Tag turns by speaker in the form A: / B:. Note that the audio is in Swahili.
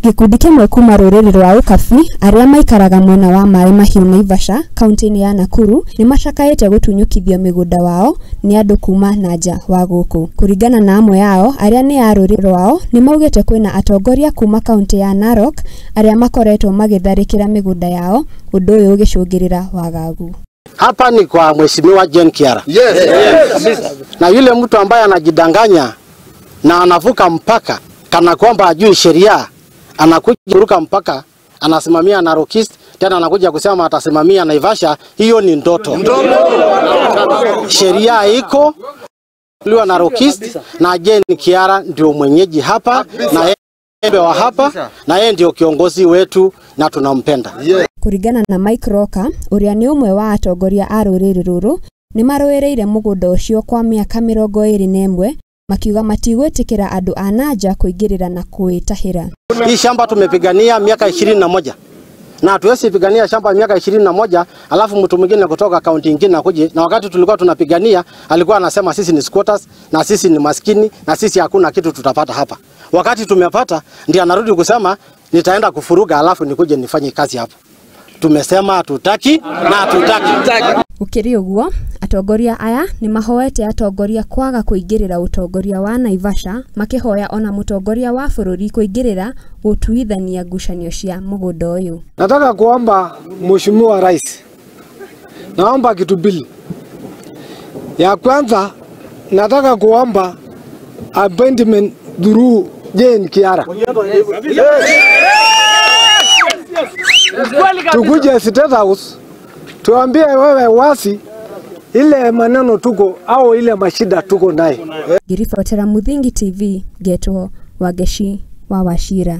A: Gĩkundi kĩmwe kuma rũrĩrĩ rwa Ũkabi arĩa maikaraga mwena wa Maĩ Mahiũ Naivasha kaunti-inĩ ya Nakuru nĩ macakaĩte gũtunyũkithio mĩgũnda wao nĩ andũ kuma na nja wa gũkũ. Kũringana na amwe ao arĩa nĩ a rũrĩrĩ rwao nĩ maugĩte kwĩna atongoria kuma kaunti ya Narok arĩa makoretwo magĩtharĩkĩra mĩgũnda yao, ũndũ ũyũ ũgĩcũngĩrĩra wagagu.
B: Hapa ni kwa Mheshimiwa Jane Kiara.
C: Yes, yes.
B: Na yule mtu ambaye anajidanganya na anavuka mpaka kana kwamba ajui sheria, anakuja kuruka mpaka, anasimamia Narok East, tena anakuja kusema atasimamia Naivasha, hiyo ni ndoto. Sheria iko liwa Narok East na Jane Kiara ndio mwenyeji hapa na yeye wa hapa na yeye ndio kiongozi wetu na tunampenda.
A: Kũringana na Mike Roka ũrĩa nĩ ũmwe wa atongoria a rũrĩrĩ rũrũ nĩ marũĩrĩire mũgũnda ũcio kwa mĩaka 21 makiuga matigwĩtĩkĩra andũ a nanja kũingĩrĩra na kũĩtahĩra.
B: Hii shamba tumepigania miaka 21 na hatuwezi pigania shamba miaka 21 alafu mtu mwingine kutoka kaunti nyingine akuje, na wakati tulikuwa tunapigania alikuwa anasema sisi ni squatters na sisi ni maskini na sisi hakuna kitu tutapata hapa. Wakati tumepata ndiye anarudi kusema nitaenda kufuruga alafu nikuje nifanye kazi hapo. Tumesema hatutaki na hatutaki.
A: Gũkĩrĩ ũguo atongoria aya nĩ mahoete atongoria kwaga kũingĩrĩra ũtongoria wa Naivasha makĩhoya ona mũtongoria wa bũrũri kũingĩrĩra gũtuithania ngucanio cia mũgũnda ũyũ.
D: Nataka kuomba Mheshimiwa Rais, naomba kitu mbili. Ya kwanza nataka kuomba appointment through Jane Kiara. Tukuje State House tuambie wewe wasi ile maneno tuko au ile mashida tuko naye.
A: Ngiribotera Muthingi TV, Getwo Wangechi wa Wachira.